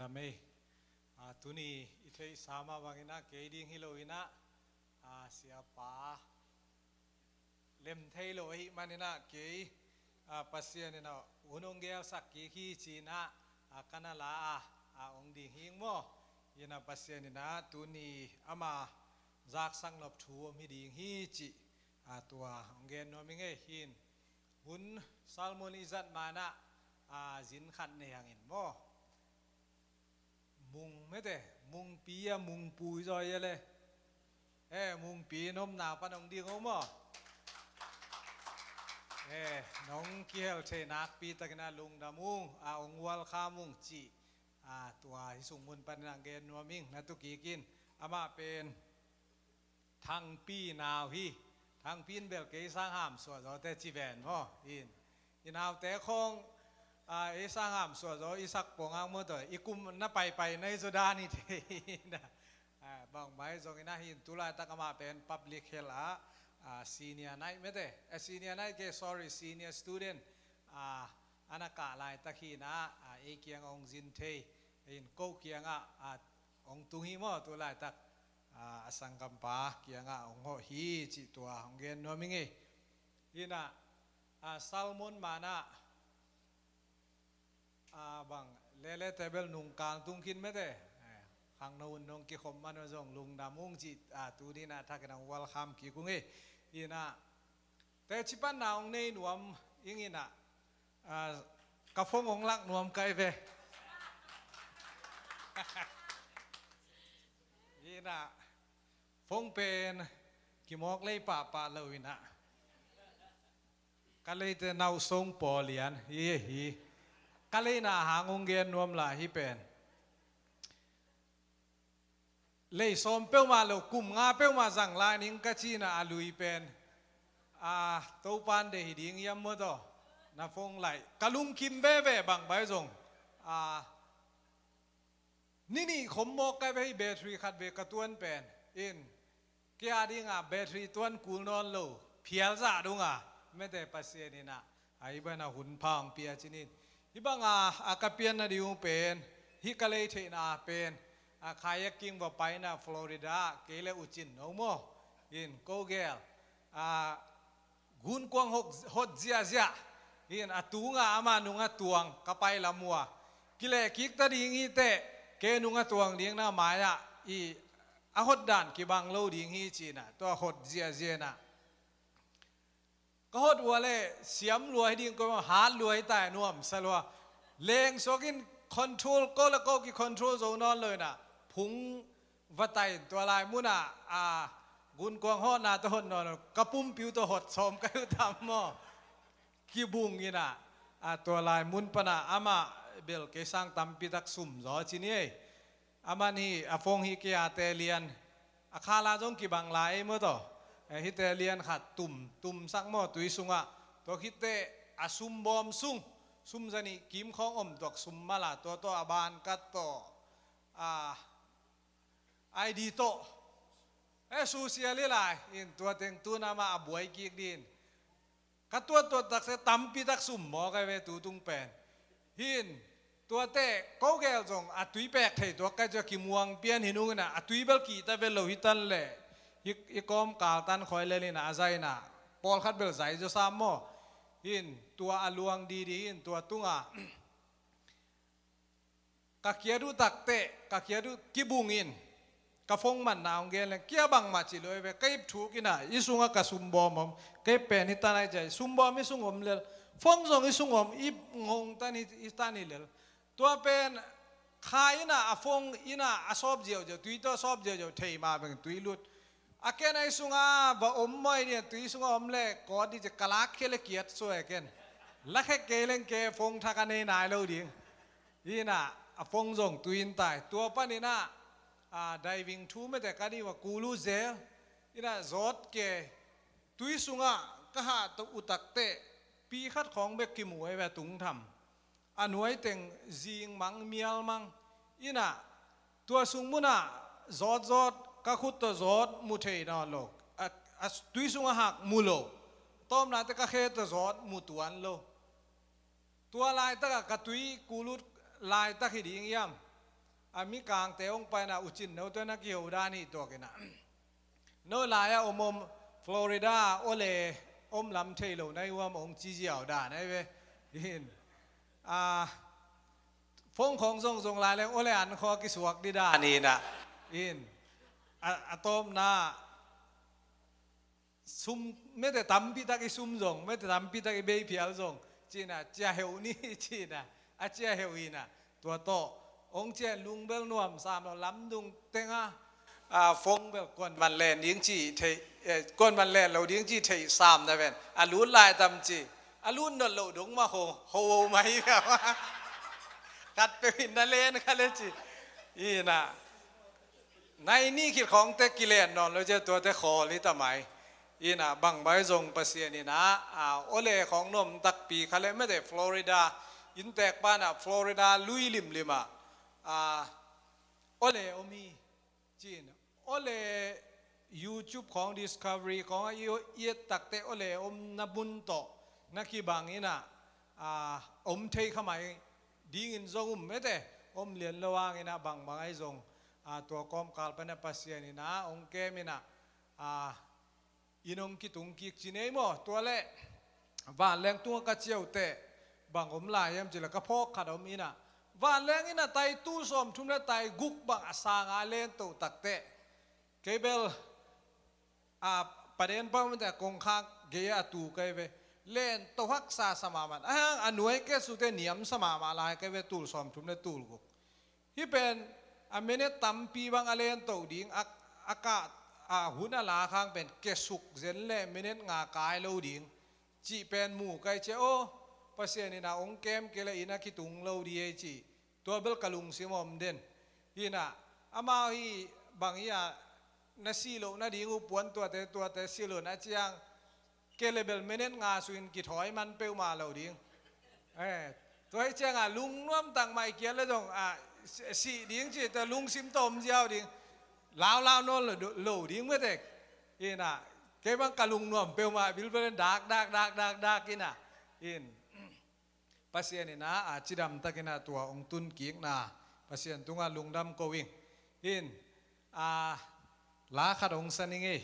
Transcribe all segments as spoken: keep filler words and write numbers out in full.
Amen. A, tuni i theihsa mah bangin ah kei ding hi lo in ah, a, siapa lem thei lo ahih manin ah kei, a, Pasian in ah hun hong gelsak kik hi ci-in ah, a, ka na la a, a, hong ding hi ing maw. In ah Pasian in ah tuni ama zaksak nop thu om hi ding hi cih, a, tua hong gen nuam ing ei. Hi in hun sermon i zat ma-in ah, a, zin khat nei hang in maw. Mung mete, mungpi a, mungpui zaw i a le. E, mungpi nopna pan hong ding o maw. E, nong kihel thei nakpi takin ah lungdam ung, a, hong welcome ung cih, a, tua hih sung mun panin ah gen nuam ing. Na tu kik in, amah pen Thangpi nau hi. Thangpi in bel kei sang hamsuah zaw te ci ven maw. In, i naute khawng, a, ei sang hamsuah zaw i sak pong ang maw taw, i kum na paipai na hi zaw dan hi thei in ah. A, bang mai zong in ah hi in tu laitak amah pen public health ah, a, senior night mete, a, senior night kei, sorry, senior student, a, a na kah laitak hi in ah, a, ei kiang hong zin thei. In ko kiangah, a, hong tung hi maw tu laitak. A, a sanggampa kiangah hong hawh hi cih tua hong gen nuam ing ei. Hi in ah, a, sermon ma-in ah, a, bang lele te bel nungkal tung khin mete. E, khangno un nong kikhop man uh zong lungdam ung cih, a, tuni in ah thakin hong welcome kik ung ei. Hi in ah teci panna hong nei nuam ing in ah, a, ka phone hong lak nuam kai ve. Hi in ah phone pen kimawk lei pahpah lo in ah, ka leite nau song paw lian hi hi. Ka leina hang hong gen nuam lai hi pen. Lei sawm peuhmah lo, kum nga peuhmah zang lai ning ka ci in ah a lui pen, a, Topan deih hi ding hiam maw taw. Na phone laih ka lungkim veve bang bai zong, a, ni nih khom mawk kai ve hi, battery khat ve ka tuan pen. In, kei a ding a battery tuan kul nawn lo, phial zah dung a, mete Pasian in ah, a, hih bang a hun pha hong pia ci-in. Hih bang a, a, ka pianna ding uh pen, hih ka lei theihna pen, a, kayaking va pai in ah Florida, kei le U Cin no maw. In, ko gel, a, gunkuang hot, hot ziahziah. In, a tung a ama nung a tuang ka pai lam uh a, kileh kik ta ding hi teh, kei nung a tuang ding na mai ah, i, a hot dan kibang lo ding hi ci in ah, tua hot ziahziah in ah. Ka hot uh a le siam lua hi ding, ko hat lua hi ta, nuamsa lua. Leng suak in control, ko le ko ki control zo nawn lo in ah, phung va tai in tua lai mun ah, a, gunkuang hotna tawh hot nawn lo, ka pumpi uh tawh hot sawm kai uh tam maw. Kibung in ah, a, tua lai mun pan ah amah bel kei sang tampi tak sum zaw ci-in ei. Aman hi, a phone hi kei a te lian. A khala zong kibang lai ei maw taw. E, hite lian khat tum, tum sak maw tui sungah. Tua khit teh a sumbawm sung, sum zanih kim khawng om tuak sum mala, tua tawh a ban kat tawh, a, I D tawh. E, susia lilai, in tua teng tu-in amah a buai kik ding. Ka tuattuat takse tampi tak sum mawk ai ve tu tung pen. Hi in, tuate ko gel zong a tui pek thei tuak kai ciang kimuang pian hi nung in ah, a tui bel kihta vet lo hi tan leh. Hi, hi kawmkal tan khawi lel in ah, a zai in ah, pawlkhat bel zai zaw sam maw. Hi in, tua a luang didi hi in, tua tungah ka kiat uh takteh, ka kiat uh kibung in, ka phone manna hong gen leng, kia bangmah ci lo hi ve, ka ip thuk in ah, i sungah ka sumbawm om, ka ip pen hi tan ai ciai, sumbawm i sung om lel, phone zong i sung om, ip ngong tan hi, hi tan hi lel. Tua pen, kha in ah, a phone in ah, a sawp ziauziau, tui tawh a sawp ziauziau, thei mah beng tui lut. A ken a i sungah va om maw, i dian tui sungah om leh, kawt di ci ka lak khia leh kiat suai a ken. La khe kei leng kei phone thak a nei nai lo ding. Hi in ah, a phone zong tui in tai. Tua panin ah, a, diving thu mete ka ding uh a kulu zel. Hi in ah zawt kei. Tui sungah ka hah uh takteh, pi khat khawng bek kimu ai ve a tungtham. A nuai teng zing mang, mial mang. Hi in ah, tua sung munah zawtzawt, ka khut tawh zawt mu thei nawn lo. A, a tui sungah hak mu lo. Tawpna teh ka khe tawh zawt mu tuan lo. Tua laitakah ka tui kul ut laitak hi ding hiam? A mikangte hong paina ucin note na kiho dan hi tuakinah. No lai-a om om Florida ole om lam thei lo na i uam hong ci ziau dan ai ve. In. A phone khawng zongzong lai leng ole an khaw a kisuak di dan inah. In. A, a tawpna sum mete tampi tak i sum zong, mete tampi tak i beiphial zong, cinah cia heuh ni cinah, a cia heuh inah, tua tawh hong cian lungbel nuam sam lo lamdung tenga, a, phone bel kuan man len ding ci thei, eh, kuan man len lo ding ci thei sam na ven, a lut lai tam ci, a lut not lo dong ma ho, ho, ho mai. Khat peuh in na len kha le ci, inah. Nai ni khit khawngte kilen nawn lo cia tuate khawl hi ta mai. Inah bangbang zong Pasian inah, a, ole khawng nuam takpi kha le mete Florida, inntek panah Florida lui limlimah, a, ole om hi. Cin, ole YouTube khawng Discovery khawng a i, i et takte ole om na mun tawh na kibang inah, a, om thei kha mai dingin zong um mete, om lian lo ang inah bangbang ai zong, a, tua kawmkal pana Pasian inah hong kem inah, a, in hong kitung kik ci nei maw, tua le vanleng tunga ka ciaute bang om lai hiam cila ka phawk khat om inah, vanleng inah tai tul sawmthum le tai guk bang a sanga lento takte, kei bel, a, paden pamte kongkhak gei a tu kai ve. Lento haksa sa mahmah a hang a nuai ke sute niam sa mahmah lai kai ve, tul sawmthum le tul guk. Hih pen a minute tampi bang a lento ding a, a kah, a hun a lak hang pen kesuk zen le minute nga kai lo ding cih pen mu kai cia aw, Pasian inah hong kem kei le inah kitung lo di ei cih. Tua bel ka lungsim a om den. Hinah amau hi bang hi a, na sih loh nading uh puan tuate tuate silh un a ciang, ke le bel minute nga suin kithawi man peuhmah lo ding. Eh, tua hi ciangah lungnuam tak mah i kiat le zong, ah, si-, sih ding ci, tua lungsim tawm ziau ding. Laulau nawn lo, lo ding matek. Inah, kei bang ka lungnuam peuhmah bilbel in dak, dak, dak, dak, dak inah. In. Pasian inah, ah, cidam takinah tua hong tun kikna. Pasian tungah lungdam ko ing. In. Ah, la khat hong sa ning ei.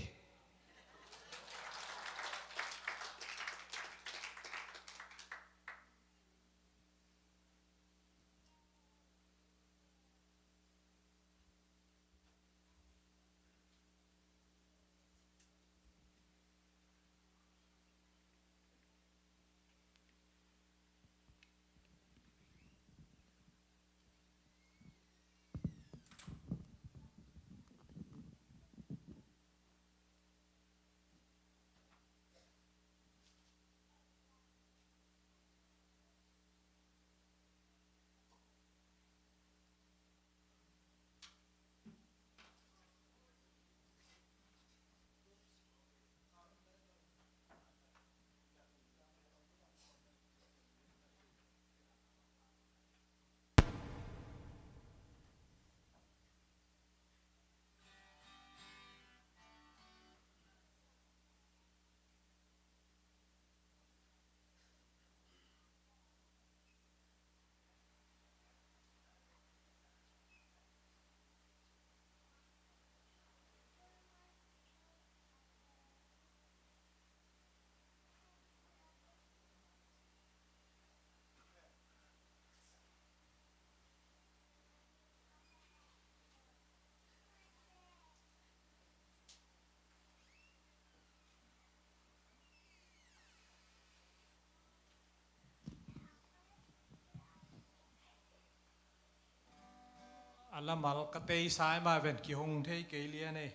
A lamal ka teisai mah ven kihong thei kei lian ei.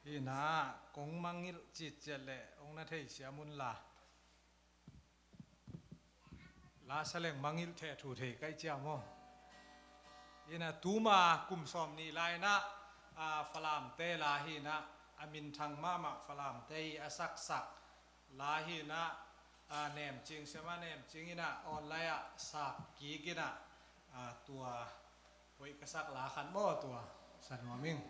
Hinah kong mangilh citciat leh hong na theisiam unla. La saleng mangilh theh thu thei kai cia maw? Hinah tuma kum sawm nih lai inah, ah, Falamte la hinah a minthang mahmah Falamte hi a saksak la hinah, ah, nemcing siama nemcing inah online ah sak kik inah, ah, tua hoih ka sak la khat maw tua sa nuam ing.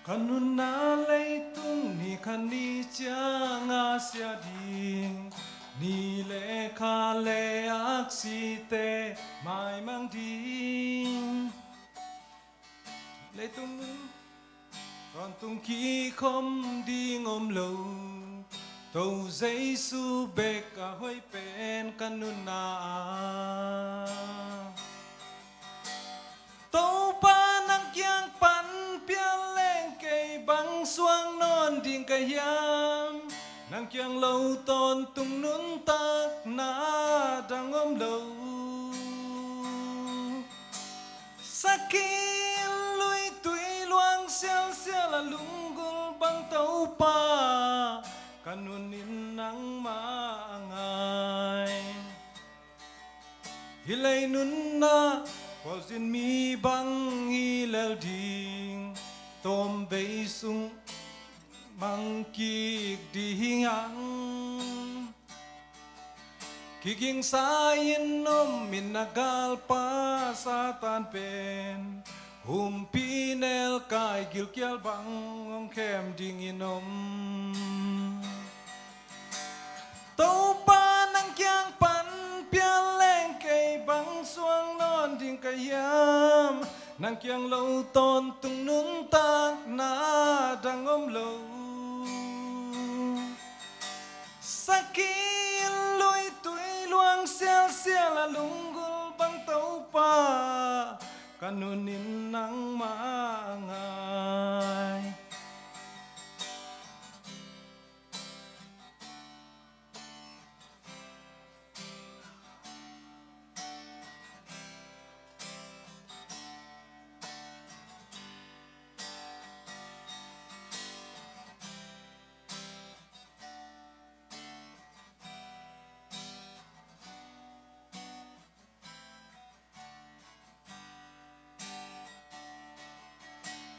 Ka nunna leitung ni khat ni ciang a sia ding, ni le kha le aksite maimang ding. Leitung nun tawntung kikhom ding om lo, To Jesu bek a hoih pen ka nunna ah. Topa nang kiang pan pial leng kei bang suang nawn ding ka hiam? Nang kiang lo tawntung nuntakna dang om lo. Sakin lui tui luang sialsial a lunggulh bang Topa, ka nun in nangmah a ngai. Hih lei nunna khualzin mi bang hi lel ding, tawm bei sung mang kik ding hi hang. Kigingsa in om in a galpa Satan pen, humpinelkai gilkial bang hong khem ding in om. Topa nang kiang pan pial leng kei bang suang nawn ding ka hiam? Nang kiang lo tawntung nuntakna dang om lo. Sakin lui tui luang sialsial a lunggulh bang Topa, ka nun in nangmah a ngai.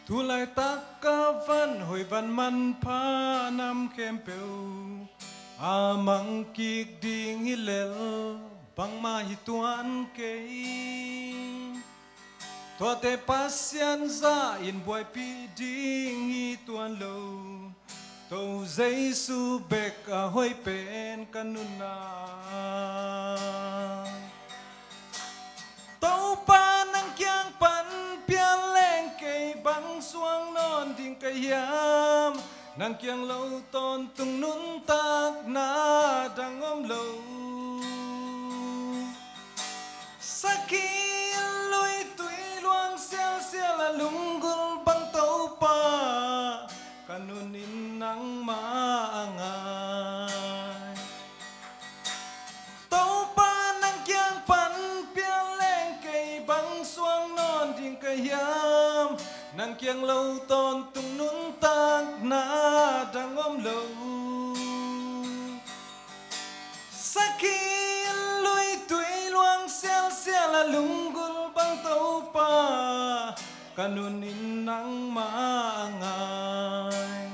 Tu laitak a van hoih van manpha nam khempeuh a mang kik ding hi lel, bangmah hi tuan kei. Tuate Pasian zah in buaipih ding hi tuan lo. To Jesu bek a hoih pen ka nunna. Topa nang kiang pan pial leng kei bang suang nawn ding ka hiam? Nang kiang lo tawntung nuntakna dang om lo. Sakin lui tui luang sialsial a lunggulh bang Topa, ka nun in nangmah a ngai. Topa nang kiang pan pial leng kei bang suang nawn ding ka hiam? Nang kiang lo tawntung nuntakna dang om lo. Sakin lui tui luang sialsial a lunggulh bang Topa, ka nun in nangmah a ngai.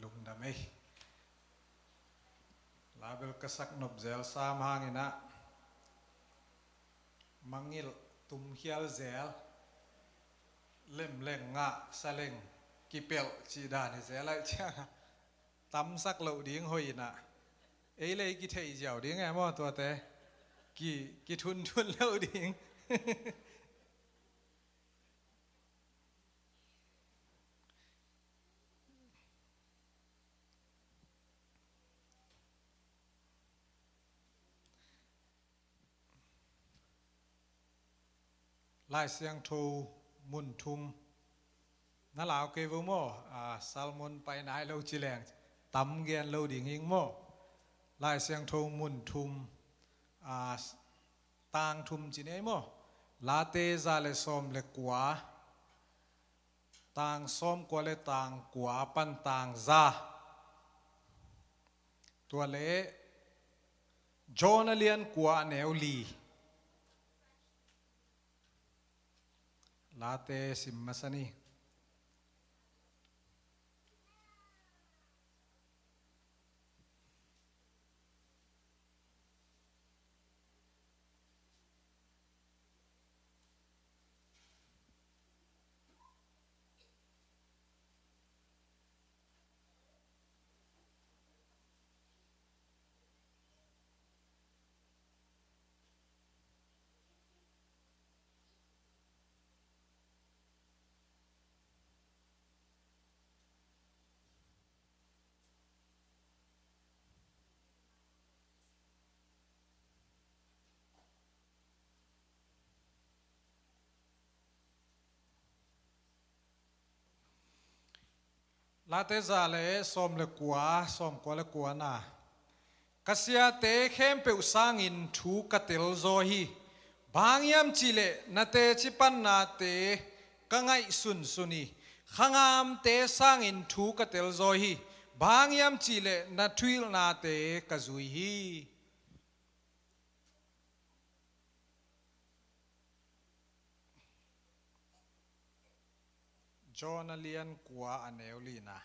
Lungdam ei. Label ka sak nop zel sam hangin ah, mangngilh tumkhial zel, lemleng ngah saleng kipelh cih dan hi zel ahih ciangin tamsak loh ding hoih in ah, ei le ei kithei ziau ding e maw tuate, ki, kithunthun loh ding. Lai Siangtho mun thum na lau kei vo maw? A, sermon pai nai lo ci leng tam gen lo ding hing maw? Lai Siangtho mun thum, a, tang thum ci nei maw? Late za le sawm le kua, tang sawm kua le tang kua pan tang za. Tua le John a lian kua a neu li. Late sim masa ni. Late za le sawm le kua, sawm kua le kua na. Ka siate khempeuh sangin thu ka telzaw hi. Bang hiam cihleh na teci pannate ka ngaihsunsun hi. Khangamte sangin thu ka telzaw hi. Bang hiam cihleh na thuhilhnate ka zui hi. John a lian kua a neu lina.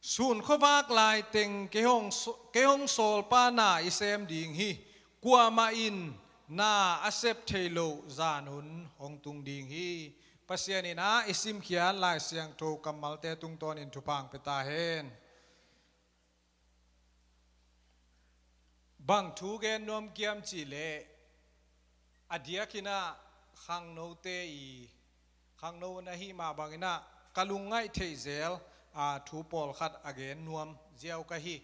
Sun khuavak laiteng kei hong, kei hong sawlpa na i sem ding hi. Kuamah in na a sep thei loh zan hun hong tung ding hi. Pasian in a i simkhiat Lai Siangtho kammalte tungtawnin thupha pia ta hen. Bang thu gen nuam kiam cihleh, a diakin ah khangnote i, khangno na hih mah bangin ah ka lungngaih theih zel a thu pawlkhat a gen nuam ziau ka hi.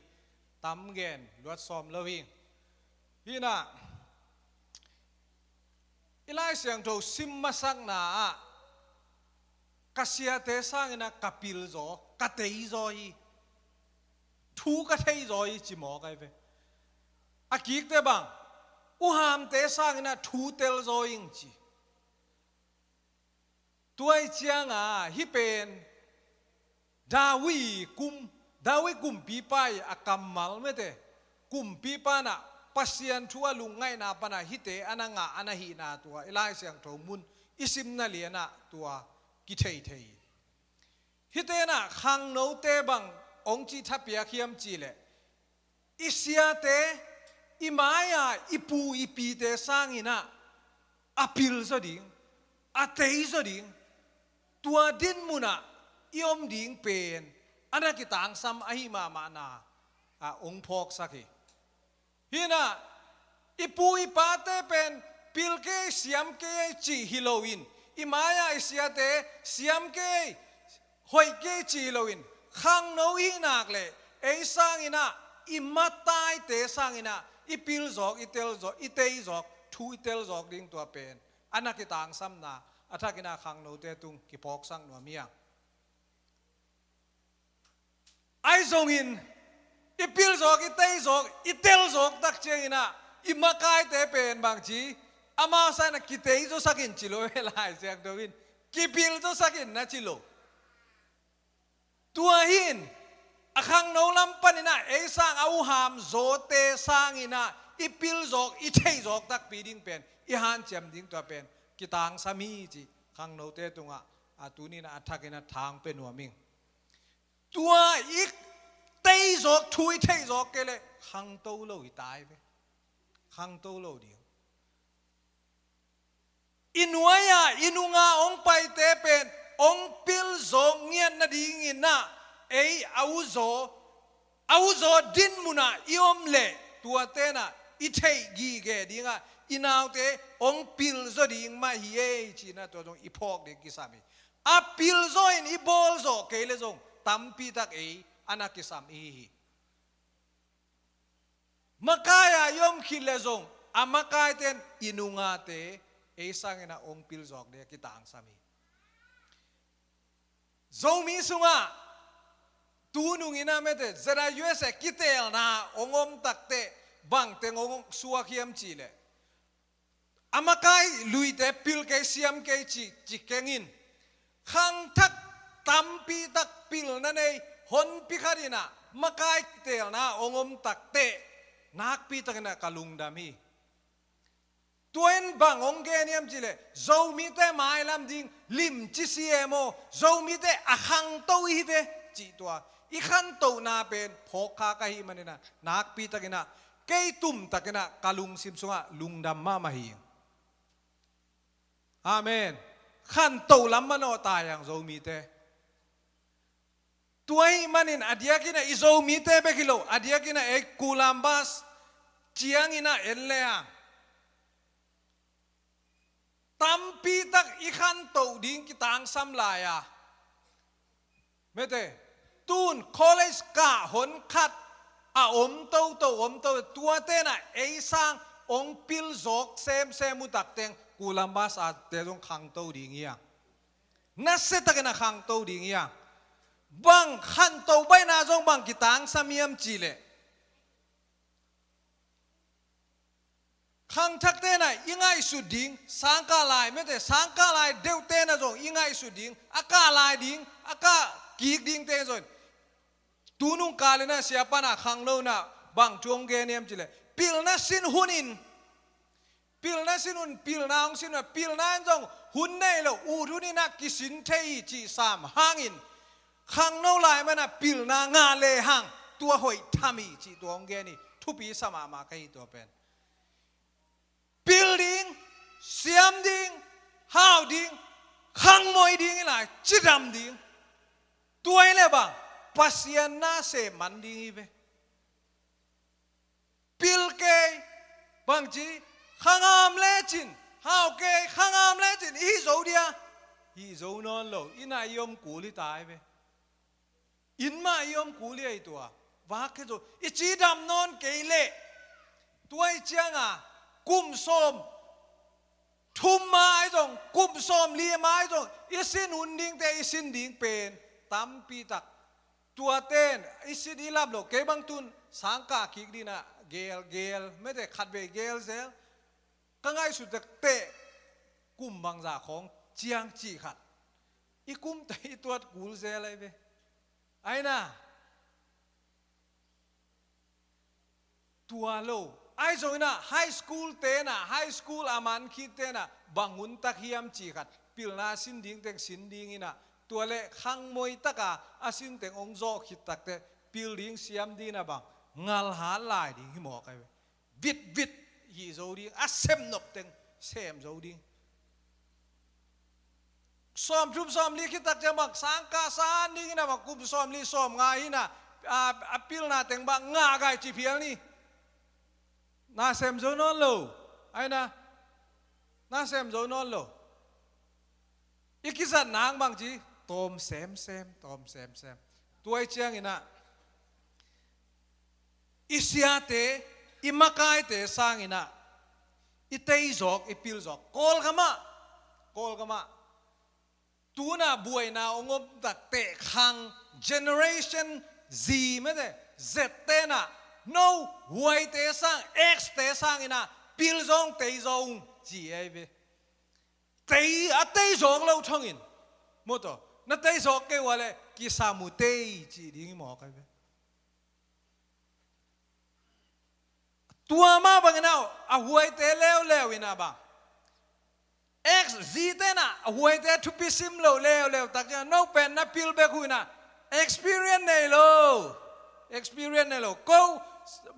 Tam gen luat sawm lo hi. Hi in ah i Lai Siangtho sim masakna ah ka siate sangin ah ka pilzaw, ka teizaw hi. Thu ka theizaw hi ci mawk ahi ve. A kikte bang, uhamte sangin ah thu telzaw ing ci. Tua i cianga hih pen David kum, David kumpipa i a kammal mete, kumpipa in ah Pasian thu a lungngaihna pan ah hihte a na ngah a na hihna tua i Lai Siangtho mun i simna lian ah tua kithei thei. Hihte in ah khangnote bang hong cih thapiak hiam cihleh, i siate, i mai-a i pu i pite sangin ah a pilzaw ding, a teizaw ding, tua din mun ah i om ding pen a na kitangsam ahi mahmahna ah hong phawksak hi. Hi in ah i pu i pate pen pil kei, siam kei cih hi loin, i mai-a i siate siam kei, hoih kei cih hi loin, khangno hih nak leh ei sangin ah i mataite sangin ah i pilzawk, i telzawk, i teizawk, thu i telzawk ding tua pen a na kitangsamna a thakin ah khangnote tung kiphawksak nuam hi hang. Ahi zongin i pilzawk, i teizawk, i telzawk tak ciangin ah i makaite pen bangci, amau sangin ah kiteizaw sak in ci lo hi, Lai Siangtho in kipilzaw sak in na ci lo. Tua hi in a khangno lam panin ah ei sang a uham zawte sangin ah i pilzawk, i theizawk takpi ding pen, i hanciam ding tua pen kitangsam hi ci khangnote tungah a tuni in ah a thakin ah thang pia nuam ing. Tua i teizawk, thu i theizawk kei leh khangto lo hi ta hi ve. Khangto lo ding. I nuai-a i nunga hong paite pen hong pilzawk ngiat nadingin ah ei a uzaw, a uzaw din mun ah i om leh tuate in ah i theih gige dingah i naute hong pilzaw ding mah hi ei ci in ah tua zong i phawk ding kisam hi. A pilzaw in i bawlzawh kei leh zong tampi tak ei a na kisam i hi hi. Makai-a i om khit leh zong a makaite in i nungate ei sangin ah hong pilzawk ding a kitangsam hi. Zomi sungah tunung in ah mete Z I U S A kiteelna hong om takteh bangteng hong suak hiam cihleh, a makai luite pil kei, siam kei ci, ci keng in, khangthak tampi tak pilna nei honpi khat in ah makai kitelna hong om takteh nakpi takin ah ka lungdam hi. Tua in bang hong gen hiam cih leh, Zomite mailam ding limci si e maw, Zomite a khangto i hi ve cih tua i khantohna pen phawkkha ka hih manin ah nakpi takin ah kei tum takin ah ka lungsim sungah lungdam mahmah hi. Amen. Khantoh lam manawh ta hi hang Zomite. Tua ahih manin a diakin ah i Zomite bek hi lo, a diakin ah ei Columbus ciangin ah en le hang tampi tak i khantoh ding kitangsam lai a, mete, tun college kah hon khat a om toto, om toto, tuate in ah ei sang hong pil zawk semsem uh takteng Columbus a te zong khangto ding hi hang. Nasia takin a khangto ding hi hang. Bang khanto baihna zong bang kitangsam hiam cih leh, khangthakte in ah i ngaihsut ding, sangkah lai, mete, sangkah lai deuhte in ah zong i ngaihsut ding, a kah lai ding, a kah kik dingte zong. Tunung kal in ah siapa in ah khangno in ah bang thu hong gen hiam cih leh, pilna sin hun in, pilna sin hun, pilna hong sin hun ah, pilna in zong hun nei lo, ut hun in ah kisin thei hi cih sam hangin, khangno lai man ah pilna ngah le hang tua hoih tham hi cih tua hong gen hi. Thupi sa mahmah ka hi tua pen. Pil ding, siam ding, hau ding, khangmoi ding hi lai, cidam ding. Tua hi leh bang, Pasian na sem man ding hi ve. Pil kei, bangci, khangam lecin, hau kei, khangam lecin i hih zo dia? Hih zo nawn lo, inn ah i om kul hi ta hi ve. Inn mah i om kul hi ei tua. Vak khe zo, i cidam nawn kei leh, tua ahih ciangin kum sawm thum mai zong, kum sawmli mai zong i sin hun dingte, i sin ding pen tampi tak. Tuate in i sin i lap lo, kei bang tun sangkah kik ding in ah gel, gel, mete, khatvei gel zel. Ka ngaihsut takteh kum bangzah khawng ciang cih khat. I kum tawh i tuat kul zel ahi ve. Ahi na, tua lo. Ahi zongin ah high school te in ah, high school a man khit te in ah bang hun tak hiam cih khat pilna sin ding teng sin ding in ah, tua leh khangmoi takin a sin teng hong zawh khit takteh pil ding, siam ding in ah bang ngalhat lai ding hi mawk ahi ve. Vitvit hih zo ding, a sem nop teng sem zo ding. Sawmthum sawmli khit tak ciang bang sangkah san ding in ah bang kum sawmli sawmnga hi in ah, a, a pilna teng bang ngah gai ci phial ni. Na sem zo nawn lo. Ahi na, na sem zo nawn lo. I kizatna hang bangci, tawm semsem, tawm semsem. Tua ahih ciangin ah i siate, i makaite sangin ah i teizawk, i pilzawk Kawlgam ah, Kawlgam ah tu-in ah buaina hong om takteh khang, Generation Z, mete, Z te in ah no, huaite sang, X te sangin ah pilzawk, teizawk ung ci ahi ve. Tei, a teizawk lo thongin, maw taw, na teizawk kei uh a leh kisam uh tei ci ding hi mawk ahi ve. Tua mah bangin ah a huaite leuleu in ah bang, X Z te in ah a huaite thupi sim loh leuleu tak ciang, no pen na pil bek uh in ah experience nei lo. Experience nei lo. Ko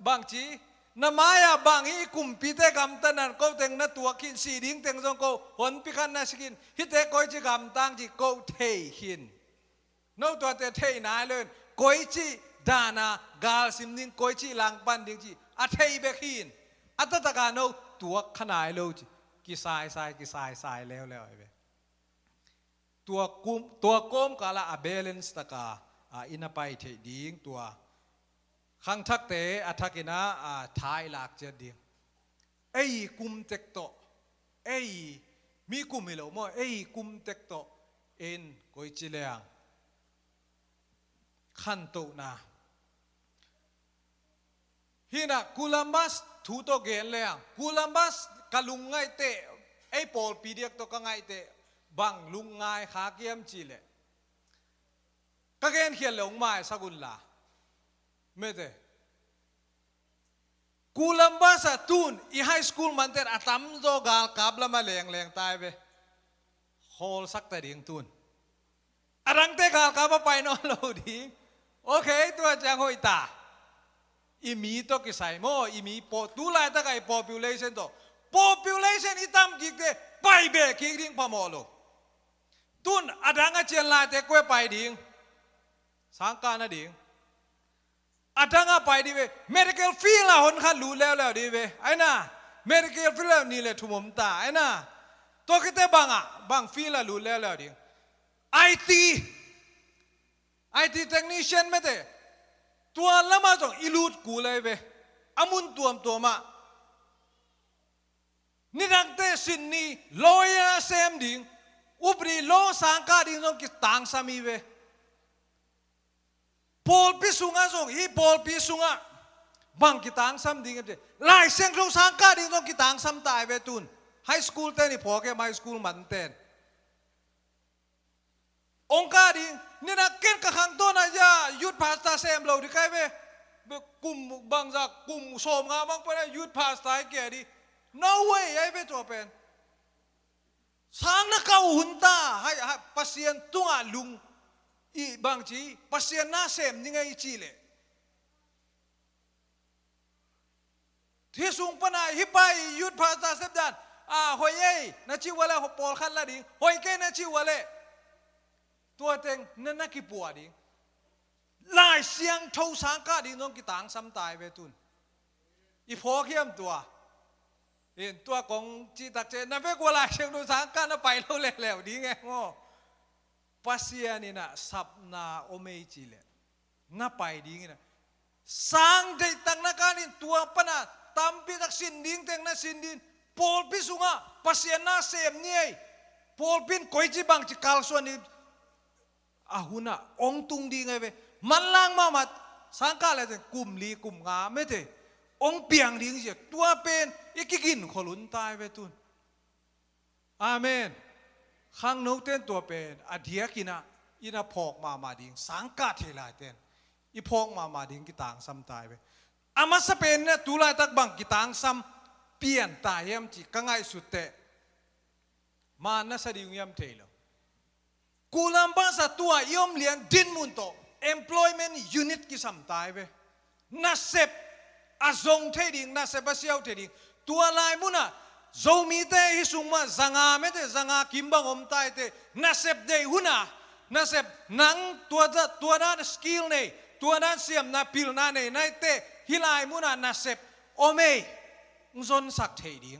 bangci, na mai-ah bang hi, kumpite gamtat nan ko teng na tuak khin, si ding teng zong ko honpi khat na si khin, hihte koici gamtang ci ko thei khin. No tuate thei nai lo in, koici dan a galsim ding, koici langpan ding ci a thei bek hi in, a taktak a no tuak kha nai lo ci, kisaisai, kisaisai leuleu ahi ve. Tua kum, tua kawmkal ah a balance takin, a, i na pai theih ding, tua khangthakte a thakin ah, a, tha i lak ciat ding. Ei kum tek tawh, ei mi kum hi lo maw, ei kum tek tawh in koici leng khantohna. Hi in ah Columbus thu tawh gen leng, Columbus ka lungngaih teh, ei pawlpi diak tawh ka ngaih teh, Bang lungngai khak hiam cih leh, ka genkhiat le hong maisak un la. Mete. Columbus ah tun i high school manten a tamzaw galkap lamah lengleng tai ve. Hawlsak ta ding tun. A dangte galkap a pai nawn lo ding. Ok, tua ciang hoih ta. I mi tawh kisai maw, i mi po, tu laitak a i population tawh. Population i tam kikte, pai beh kik ding phamawh lo. Tun, a dang a cian laite kua pai ding. Sangkah na ding. A dang a pai ding ve. Medical field a hon khat lut leuleu ding ve. Ai na. Medical field a nih le thum om ta. Ai na. Tua kite bang a, bang field a lut leuleu ding. I T. I T technician mete. Tua lamah zong i lut kul ai ve. A mun tuamtuam ah. Nidangte sin ni lawyer a sem ding, upadi law sangkah ding zong kitangsam hi ve. Pawlpi sungah zong, hih pawlpi sungah bang kitangsam ding em ci. Lai Siangtho sangkah ding zong kitangsam ta ai ve tun. High school ten i phawk em, high school manten. Ong kah ding, nina ken ka khangtawna ya, youth pastor sem lo ding kai ve. Be kum bangzah, kum sawmnga bang pua na youth pastor ai kia ding. No way, ai ve tua pen. Sang na kau hun ta, hai, hai, Pasian tungah lung. I bang ci, Pasian na sem ning ai ci le. Hih sung pana, hih pa i youth pastor sep dan. A, hoih ei, na cih uh a leh, pawlkhat la ding. Hoih kei na cih uh a leh. Tua teng, na, na kipuah ding. Lai Siangtho sangkah ding zong kitangsam ta ai ve tun. I phawk hiam tua. In tua kong cih tak ciang, na vek ua Lai Siangtho sangkah na pai lo leuleu ding e maw. Pasian in a sapna om ei ci leh. Na pai ding in a. Sang deihtak na kan in tua pana tampi tak sin ding teng na sin ding. Pawlpi sungah Pasian na sem ni ei. Pawlpi in koici bangci kalsuan ni. A hun ah ong tung ding ai ve. Manlang mahmah sangkah le teng kum li kum nga mete. Ong piang ding zia tua pen i kigin khol hun ta ai ve tun. Amen. Khangno ten tua pen a diak in a, in a phawk mahmah ding, sangkah thei lai ten i phawk mahmah ding kitangsam ta ai ve. A masa pen in a tu laitak bang kitangsam pian ta hiam ci ka ngaihsut teh. Man na sa ding hiam thei lo. Kulam bangsa tua i om lian dinmun tawh employment unit kisam ta ai ve. Nasep a zong thei ding, nasep a siau thei ding. Tua lai munah Zomite hih sung mah zanga mete zanga kim bang om ta ai teh. Nasep deih hunah, nasep nang tua, tua dan skill nei, tua dan siamna pilna nei naite hih lai munah nasep om ei. Hong zonsak thei ding.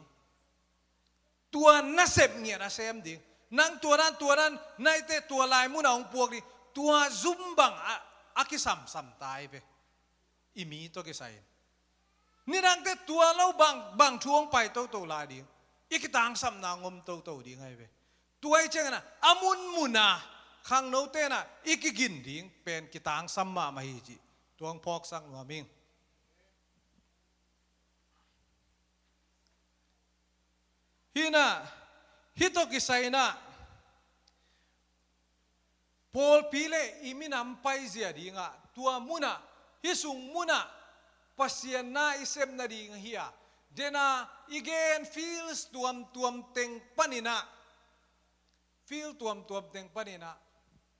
Tua nasep ngiat a sem ding. Nang tua dan, tua dan, naite tua lai munah hong puak ding. Tua zum bang a, a kisamsam ta ai ve. I mi tawh kisai in. Nidangte tua lo bang, bang thu hong pai toto lai ding. I kitangsamna hong om toto ding ai ve. Tua i ciangin a, a munmun a, khangno ten a, i kigin ding, pen kitangsam mahmah hi ci. Tua hong phawksak nuam ing. Hih na, hih tawh kisai in a, pawlpi le i minam paizia dingah, tua munah, hih sung munah, Pasian na i sem nading hi a, dena i gen fields tuamtuam teng panin a, field tuamtuam teng panin a,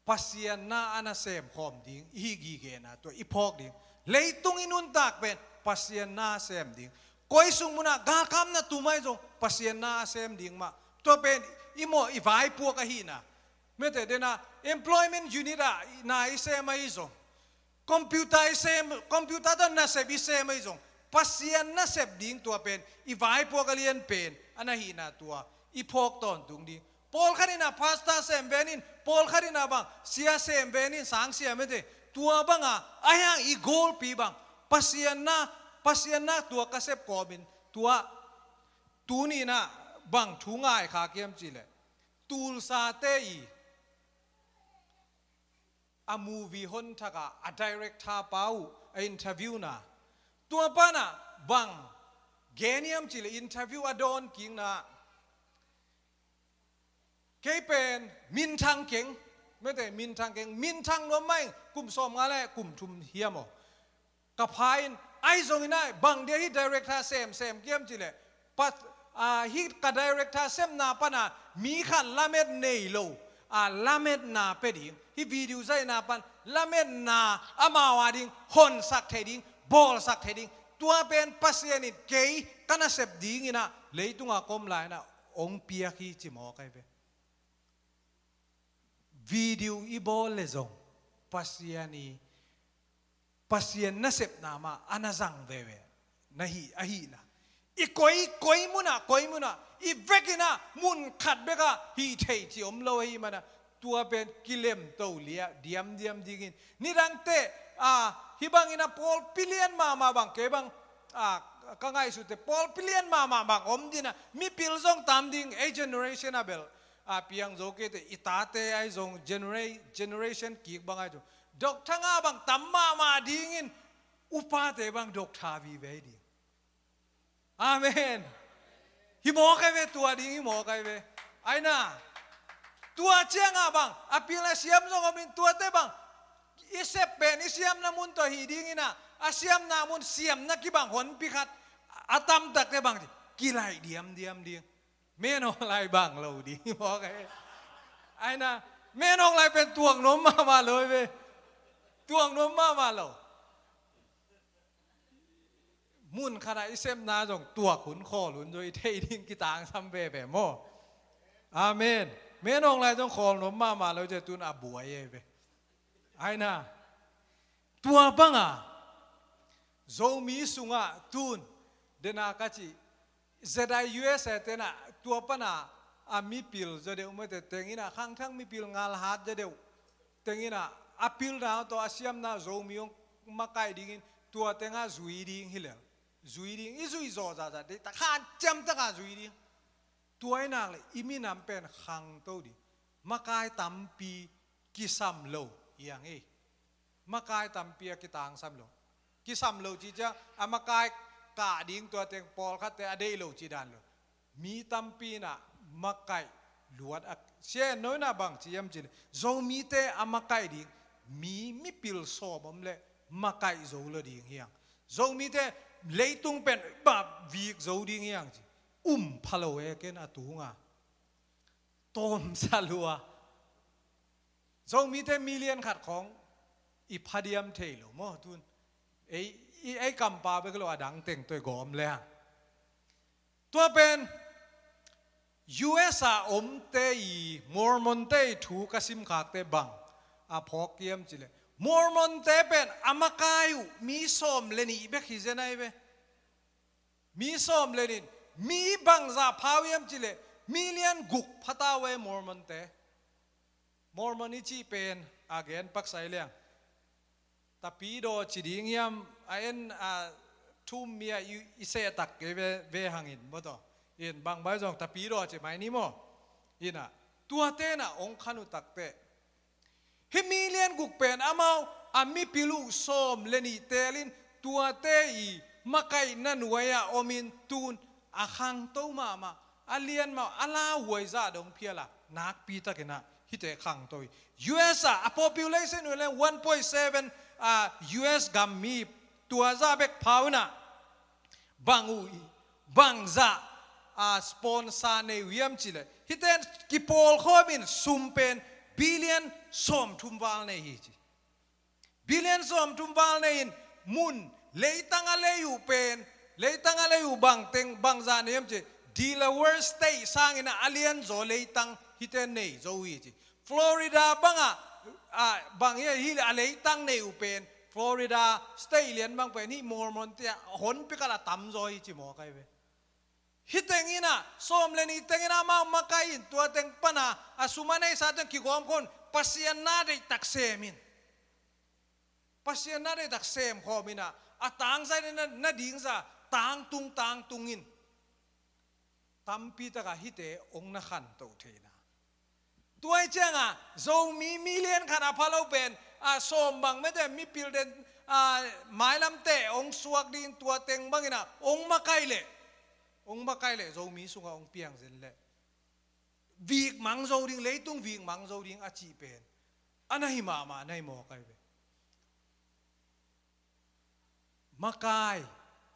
Pasian na a na sem khawm ding, i hi gigena tua i phawk ding. Leitung i nuntak pen Pasian na sem ding. Koi sung munah galkapna tum ai zong Pasian na a sem ding mah. Tua pen i mawh i vaipuak ahihna. Mete dena employment unit ah na i sem ai zong. Computer i sem, computer tawh nasep i sem ai zong. Pasian nasep ding tua pen i vaipuak a lian pen a na hihna tua i phawk tawntung ding. Pawlkhat in a pastor sem ven in, pawlkhat in a bang sia sem ven in, sang sia mete. Tua banga a hiang i goalpi bang Pasian na, Pasian na tua ka sep kawmin tua tuni in a bang thu ngai kha kiam ci leh. Tulsate i a movie hon thak a, a director pa uh a interview na. Tua pana bang gen hiam ci leh interview a dawn kikna. Kei pen minthang keng, mete minthang keng, minthang nuam mah ing, kum sawmnga le kum thum hiam aw. Ka pha in, ahi zongin ah, bang dia hih director sem, sem kiam cih leh, pa, ah, hih ka director sepna pan ah, mi khat lamet nei lo, ah, lametna pia ding, hih video zaihna pan, lametna amau a ding, honsak thei ding, bawlsak thei ding, tua pen Pasian in kei, ka nasep dingin ah, leitung a ka om lai-in ah, hong piak hi ci mawk ahi ve. Video i bawl leh zong, Pasian i, Pasian nasepna mah a na zang veve, na hih, ahihna. I koi, koi mun ah, koi mun ah, i vekin ah, mun khat bek ah, hih thei ci om lo ahih man ah, tua pen kilemto liah, diamdiam dingin. Nidangte, ah, hih bangin ah pawlpi lian mahmah bang, kei bang, ah, ka ngaihsut teh pawlpi lian mahmah bang om ding ah, mipil zong tam ding, ei generation ah bel. A piang zo kei teh, i tate ahi zong genera-, generation kik bang ahi zong. Doctor nga bang tam mahmah dingin, upate bang doctor vive ding. Amen. Hi mawk ahi ve, tua ding hi mawk ahi ve. Aina. Tua ciang ah bang, a pil a siam zong om in tuate bang. I sep pen, i siamna mun tawh hi dingin ah, a siamna mun siamna kibang honpi khat. A tamtakte bang, kilaih diamdiam ding. Menawng lai bang lo ding, mawk ahi. Aina, menawng lai pen tuak nuam mahmah lo ahi ve. Tuak nuam mahmah lo. Mun khat ah i sepna zong tuak hun khawl hun zong i theih ding kitangsam veve maw. Amen. Menawng lai zong khawl nuam mahmah lo, tua tun a buai ahi ve. Aina. Tua bang a, Zomi sungah tun, dena ka ci, Z I U S A te na, tua pan a, a mipil zaw deuh mate teng in ah, khangthak mipil ngalhat zaw deuh. Teng in ah, a pilna tawh a siamna Zomi hong makaih dingin, tua teng ah zui ding hi lel. Zui ding, i zui zawh zahzah, deihtak hanciam tak a zui ding. Tua ahih nak leh, i minam pen khangto ding. Makai tampi kisam lo, hi hang ei. Makai tampi a kitangsam lo. Kisam lo ci ciang, a makai kah ding tua teng pawlkhatte a deih lo ci dan lo. Mi tampi in ah makai luat a, Sian No in ah bang ci hiam cih leh, Zomite a makai ding, mi, mipil sawm om leh makai zo lo ding hi hang. Zomite leitung pen bap vik zo ding hi hang ci. Um pha lo e ken a tung a. Tawmsa lua. Zomite million khat khawng i phadiam thei lo maw tun. Ei, i, ei kampau bek lo, a dang teng tawh i gawm leh. Tua pen U S A omte i, Mormonte i thu ka simkhakte bang a phawk hiam cih leh, Mormonte pen a makai uh mi sawm le nih bek hi zen ahi ve. Mi sawm le nih in, mi bangzah pha uh hiam cih leh, million guk pha ta uh e Mormonte. Mormon i cih pen a gen paksa hi leng, Tapidaw ci ding hiam, a en a thum mi a i, i seh tak kei ve, ve hang in maw taw. In bang bai zong Tapidaw ci mai ni maw. In ah, tuate in ah hong khan uh takteh, hih million guk pen amau a mipil uh sawm le nih tel in, tuate i makaihna nuai ah om in, tun a khangto mahmah, a lian mah, a lauhuai zah dong phial a, nakpi takin ah hihte khangto hi. U S A, a population uh leh one point seven, ah, U S gam mi, tua zah bek pha uh in ah, bang uh hi, bangzah, ah, sponsor nei uh hiam cih leh, hihte in kipawlkhawm in sum pen billion sawmthum val nei hi ci. Billion sawmthum val nei in, mun, leitang a lei uh pen, leitang a lei uh bang teng, bangzah nei hiam cih leh, Delaware State sangin ah a lianzaw leitang hihte in nei zo hi ci. Florida bang ah, ah, bang hi, hi a leitang nei uh pen, Florida State lian bang pen hih Mormonte ah honpi khat a tamzaw hi ci mawk ahi ve. Hih teng in ah, sawm le nih teng in ah amau makai in, tua teng pan a, a sum a neisa teng kigawm khawm, Pasian na deihtak sem in. Pasian na deihtak sem khawm in ah, a tangzah in ah, na dingzah, tangtung, tangtung in. Tampi tak a hihte hong na khantoh thei na. Tua ahih ciang a, Zomi million khat a pha lo pen, a sawm bang mete mipil den, a mailamte hong suak ding, tua teng bangin ah, hong makai leh. Hong makai leh, Zomi sungah hong piang zen leh. vik mang zo ding, leitung vik mang zo ding a cih pen a na hi mahmah na hi mawk ahi ve. Makai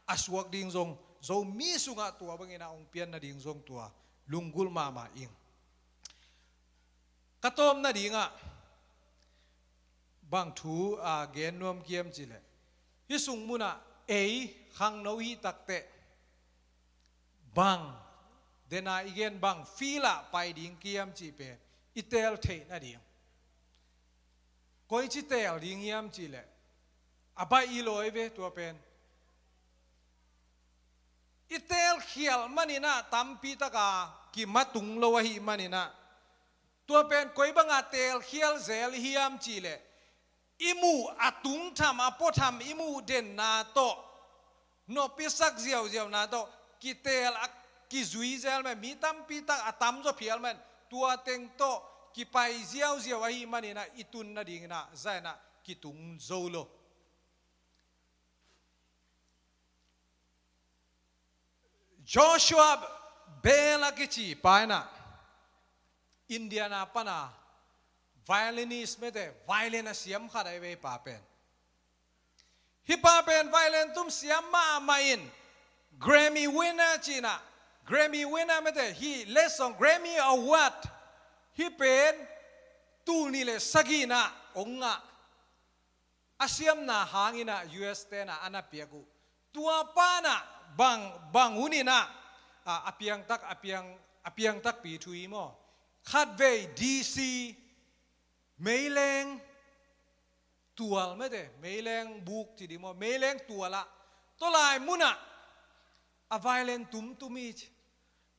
a suak ding zong, Zomi sungah tua bangin a hong pian nading zong tua lunggulh mahmah ing. Ka tawpna dingah bang thu a gen nuam kiam cih leh, hih sung munah ei khangno hih takteh bang, dena i gen bang field ah pai ding kiam cih pen i teel theih nading. Koici teel ding hiam cih leh, a baih i lawi ve tua pen. I teel khial maninah tampi taka kimatung lo ahih maninah, tua pen koi banga teel khial zel hiam cih leh, i muh a tungtham, a puatham i muh denna tawh, nop i sak ziauziauna tawh kiteel a kizui zel men, mi tampi tak a tamzaw phial men, tua teng tawh kipai ziauziau ahih maninah i tun nadinginah zainah kitung zo lo. Joshua Bell a kici pa inah Indiana pana violinist mete, violin a siam khat ahi ve pa pen. Hih pa pen violin tum siam mahmah in Grammy winner cinah, Grammy winner mete, hih lesson Grammy Award hih pen tul nih le sagihna hong ngah. A siamna hanginah U S tenah a na piak uh. Tua panah bang, bang huninah a, a piangtak, a piang, a piangtakpi thu hi maw? Khatvei D C meileng tual mete, meileng buk ci ding maw, meileng tualah tawlai munah a violin tumtum hi ci.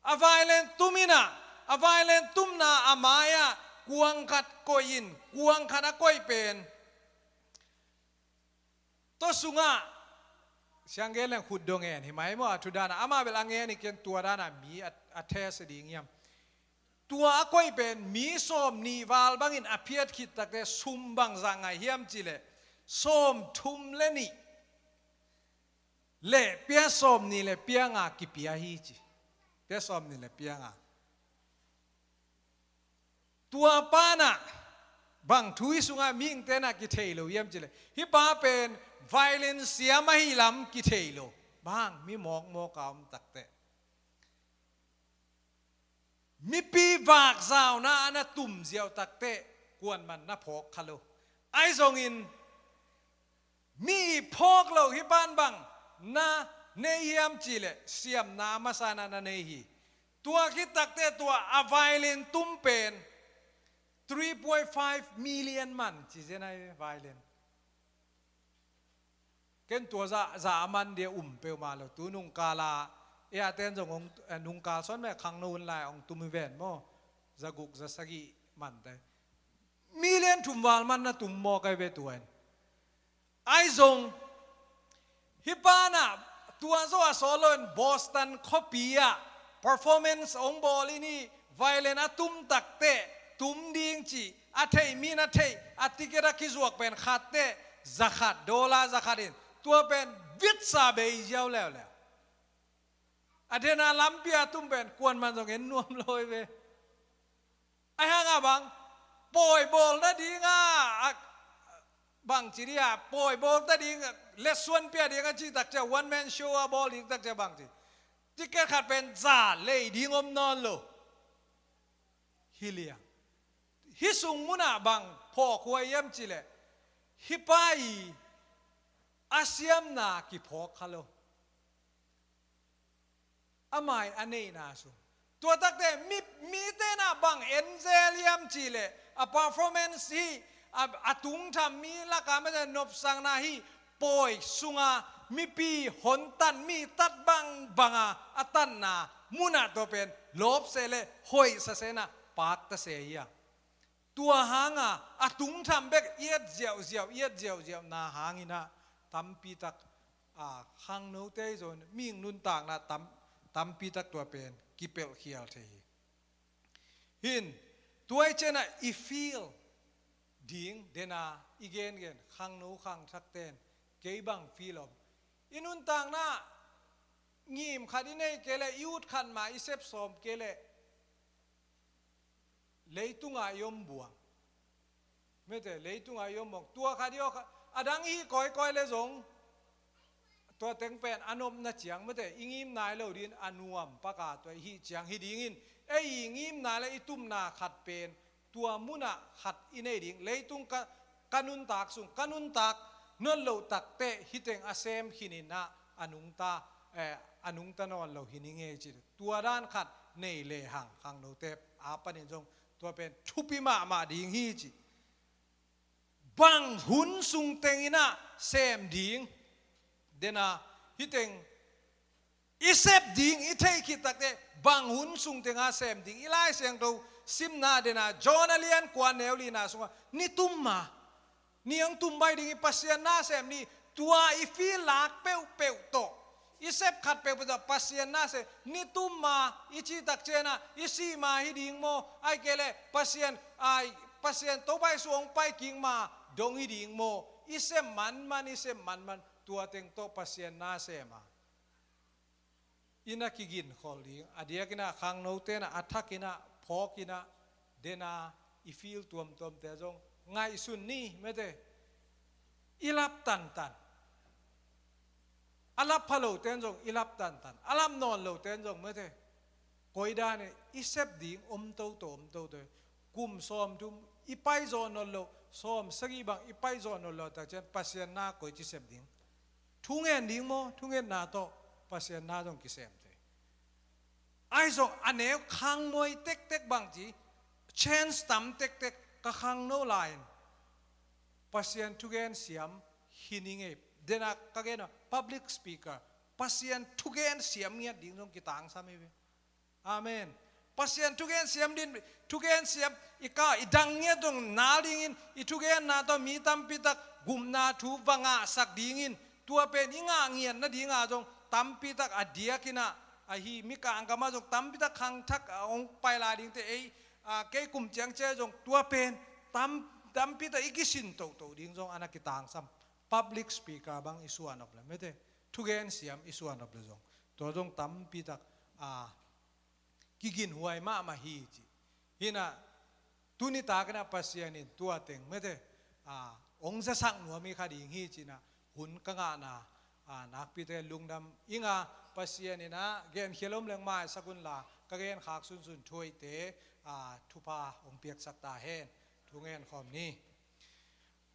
A violin tuminah, a violin tumna a mai-ah kuang khat koih in, kuang khat a koih pen tua sungah sianggen leng khut dong en hi mai maw, a thu danah amah bel a ngen hi ken, tua danah mi a, a test ding hiam. Tua a koih pen mi sawm nih val bangin a phiat khit takte sum bangzah ngai hiam cih leh sawm thum le nih le pia sawm nih le pia nga kipia hi ci. Pia sawm nih le pia nga. Tua panah bang thu hih sungah mihingte nah kithei lo hiam cih leh, hih pa pen violin siam ahi lam kithei lo. Bang, mi mawkmawk a om takte, mipi vakzauna a na tum ziau takte kuanman na phawk kha lo. Ahi zongin mi phawk lo hih pan bang na nei hiam cih leh siamna masa na na nei hi. Tua khit takte tua a violin tum pen three point five million man ci zen ahi violin. Ken tua za, za a man dia um peuhmah lo. Tu nungkala, e a ten zong hong, eh, nungkal sawn meh khangno hun lai hong tum hi ven maw. Za guk, za sagih mante. Million thum val man na tum mawk ahi ve tua in. Ahi zong, hih panah tua zaw a sawt lo in Boston khuapi ah performance hong bawl in hi, violin a tum takte tum ding cih a theih mi na theih, a ticket a kizuak pen khatte za khat, dollar za khat in, tua pen vitsa bei ziau leuleu. A dena lampi a tum pen kuanman zong en nuam lo hi ve. Ahi hanga bang, pawi bawl nadinga, a, bang ci dia, pawi bawl nadinga, lesson pia dinga ci takcia, one man show a bawl ding takcia bang ci. Ticket khat pen za lei ding om nawn lo. Hi liang. Hih sung munah bang phawk huai hiam cih leh, hih pa i a siamna kiphawk kha lo. A mai a neihna sung. Tua takte mi, mite nah bang en zel hiam cih leh, a performance hi, a, a tungtham mi lakah mete nopsakna hi, pawi sunga mipi hon tan mi tat bangbanga a tanna munah tua pen lawpse le hoihsa sena pakta se hi a. Tua hanga a tungtham bek i et ziauziau, i et ziauziau na hangina tampi tak, a, khangnote i zon mihing nuntakna tam, tampi tak tua pen kipelh khial thei hi. Hin, tua i ciana i feel ding dena i gengen khangno khangthak ten kei bang feel om. I nuntakna ngim khat i nei kei leh, i ut khat mah i sep sawm kei leh, Leitungah i om buang. Mete, leitungah i om buang. Tua khat i aw khat, a dang i hih kawikawi le zong, tua teng pen a nopna ciang, mete, i ngim nai lo dingin a nuam paka tua i hih ciang hi dingin, ei i ngimna le i tumna khat pen tua munah khat i nei ding. Leitung ka, ka nuntak sung, ka nuntak nawn loh takteh hih teng a sem khin in ah a nungta, eh, a nungta nawn lo hi ning ei ci. Tua dan khat nei lehang khangnote a panin zong tua pen thupi mahmah ding hi ci. Bang hun sung teng in ah sem ding? Dena, hih teng i sep ding i theih khit takteh bang hun sung teng a sem ding? I Lai Siangtho simna, dena, John a lian kua, neu lina sungah, ni tum ma, ni hong tum baih ding hi, Pasian na sem ni. Tua i feel lak peuhpeuh tawh, i sep khat peuhpeuh tawh Pasian na sem, ni tum ma i cih tak ciangin ah i sih ma hi ding maw? Ahih kei leh Pasian, ai, Pasian Topa Jesu hong pai kik ma dong hi ding maw? I sem manman, i sem manman, tua teng tawh Pasian na sem a, i na kiginkhol ding. A diakin ah khangnote in ah, a thakin ah, phawkin ah, dena, i feel tuamtuamte zong ngaihsun ni, mete. I lap tantan. A lap pha lote in zong i lap tantan. A lap nawn lote in zong, mete, koi dan in i sep ding om toto, om toto. Kum sawmthum i pai zawh nawn loh, sawmsagih bang i pai zawh nawn loh tak ciang Pasian na koici sep ding? Thungen ding maw? Thungetna tawh Pasian na zong kisem thei. Ahi zong a neu khangmoi tektek bang ci, chance tam tektek, ka khangno lai-in Pasian thugen siam hi ning ei. Dena ka gen a, public speaker, Pasian thugen siam ngiat ding zong kitangsam hi ve. Amen. Pasian thugen siam din, thugen siam i ka, i dang ngiat zong nal dingin, i thugenna tawh mi tampi tak gupna thu va ngahsak dingin, tua pen i ngah ngiat nadinga zong tampi tak a diakin ah, ahi, mikang gamah zong tampi tak khangthak a hong pai lai dingte, ei, a, kei kum ciang ciang zong tua pen tam, tampi tak i kisin toto ding zong a na kitangsam. Public speaker bang i suan op le, mete, thugen siam i suan op le zong, tua zong tampi tak, a, kiginhuai mahmah hi ci. Hi in ah, tuni takin ah Pasian in tua teng, mete, a, hong zasak nuam hi kha ding hi ci in ah, hun ka ngahna, a, nakpite lungdam ing a, Pasian in ah genkhia lo om leng maisak unla, ka genkhak sunsun thuhoihte, a, thupha hong piaksak ta hen. Thungen khawm ni.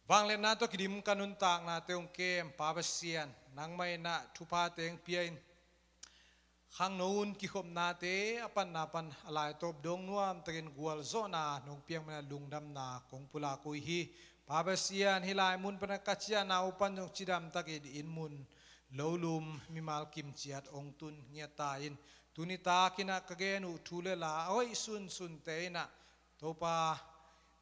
Vangliatna tawh kidim ka nuntaknate hong kem Pa Pasian, nangmah in ah thupha teng pia in, khangno hun kikhopnate a panna pan a laitawp dong nuamtakin gualzawhna nong piak manin ah lungdamna kong pulak uh hi. Pa Pasian, hih lai mun pan a ka ciahna uh pan zong cidamtakin inn mun, lolum, mimal kimciat hong tun ngiat ta in. Tuni takin ah ka gen uh thu le la a hoih sunsunte in ah, Topa,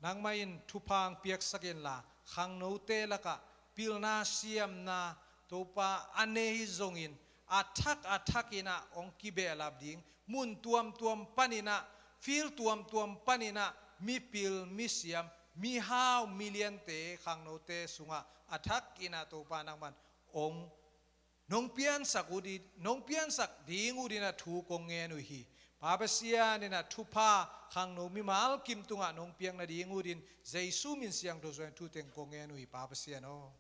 nangmah in thupha hong piaksak inla, khangnote lakah pilna siamna, Topa, a nei hi zongin, a thak a thakin ah hong kibehlap ding, mun tuamtuam panin ah, field tuamtuam panin ah, mipil, misiam, mihau, miliante, khangnote sungah a thakin ah, Topa, nangmah in hong nong piansak uh di, nong piansak ding uh din ah thu kong ngen uh hi. Pa Pasian in ah thupha khangno mimal kim tungah nong piak nading uh din Jesu min siangtho suangin thu teng kong ngen uh hi, Pa Pasian aw.